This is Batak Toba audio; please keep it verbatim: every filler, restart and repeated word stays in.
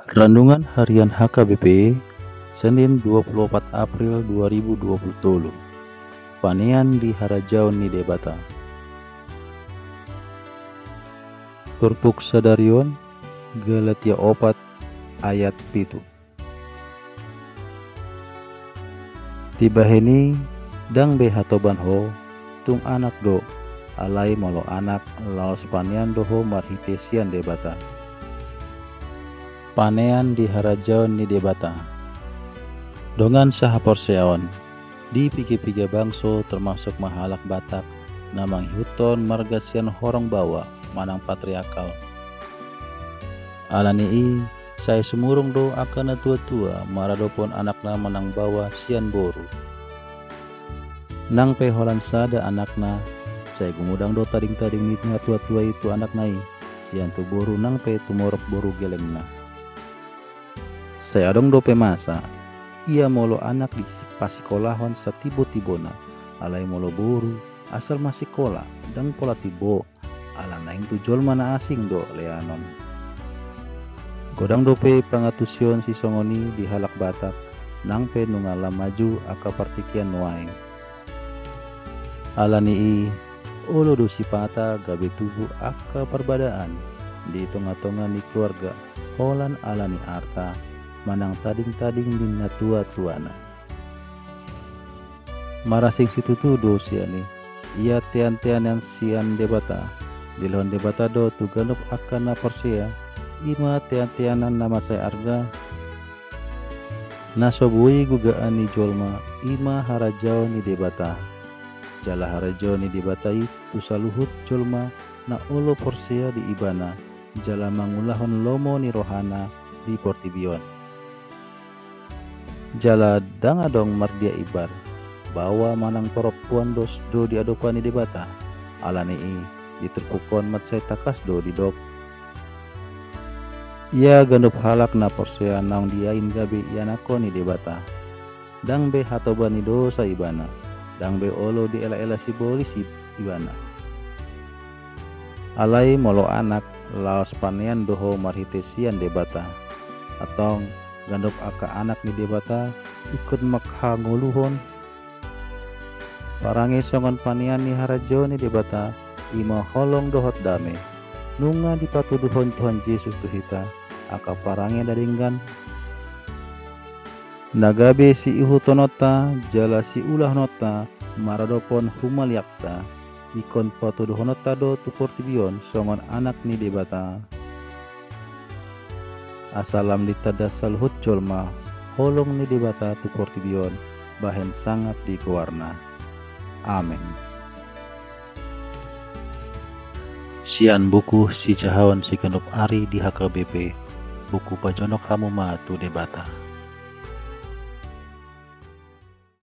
Renungan Harian H K B P, Senin dua puluh opat April dua ribu dua puluh tolu. Panean di harajaon ni Debata. Turpuk sadari on, Galatia opat ayat pitu. Dibahen i, ndang be hatoban ho, tung anak do, alai molo anak, laos panean do ho marhite sian Debata. Panean di harajaon ni Debata. Dongan sahaporseaon, di piga-piga bangso termasuk ma halak Batak na mangihuthon marga sian horong baoa manang patriarkal. Ala ni i, sai sumurung do angka na tua-tua maradophon anakna manang baoa sian boru. Nang pe holan sada anakna, sai gumodang do tading-tading ni na tua-tua i tu anakna i, sian tu boru nang pe tumorop boru gelengna. Sai adong dope masa, ia molo anak dipasikolahon satibo-tibona, alai molo boru asal masikola, ndang pola tibo, ala naeng tu jolma na asing do leanon. Godang dope pangantusion sisongon i di halak Batak, nang pe nunga lam maju angka partingkian nuaeng. Ala ni i, olo do sipata gabe tubu angka parbadaan di tonga-tonga ni keluarga, holan ala ni arta, manang tading-tading ni na tua-tuana. Marasing situtu do sian i, ia tean-teanan sian Debata, dilehon Debata do tu ganup angka na porsea, i ma tean-teanan na mansai arga, na so boi gogaan ni jolma, i ma harajaon ni Debata. Jala harajaon ni Debata i tu saluhut jolma na olo porsea di Ibana, jala mangulahon lomo ni rohana di portibi on. Jala ndang adong mardia imbar, baoa manang parompuan dos do di adopan ni Debata. Ala ni i, di turpuk on mansai tangkas do didok, ia ganup halak na porsea naung diain gabe ianakhon ni Debata. Ndang be hatoban ni dosa ibana, ndang be olo diela-ela sibolis i-, ibana. Alai molo anak, laos panean do ho marhite sian Debata. Antong, ganup angka anak ni Debata, ingkon manghangoluhon parange songon panean ni harajaon ni Debata, i ma holong dohot dame. Nunga dipatuduhon Tuhan Jesus tu hita angka parange na denggan, na gabe siihuthononta jala siulahononta maradophon humaliangta, ingkon patuduhononta do tu portibi on songon anak ni Debata. Asa lam ditanda saluhut jolma holong ni Debata tu portibi on, bahen sangap di goarna. Amen. Sian buku Sijahaon Siganup Ari di H K B P, buku Pajonok Hamu Ma tu Debata.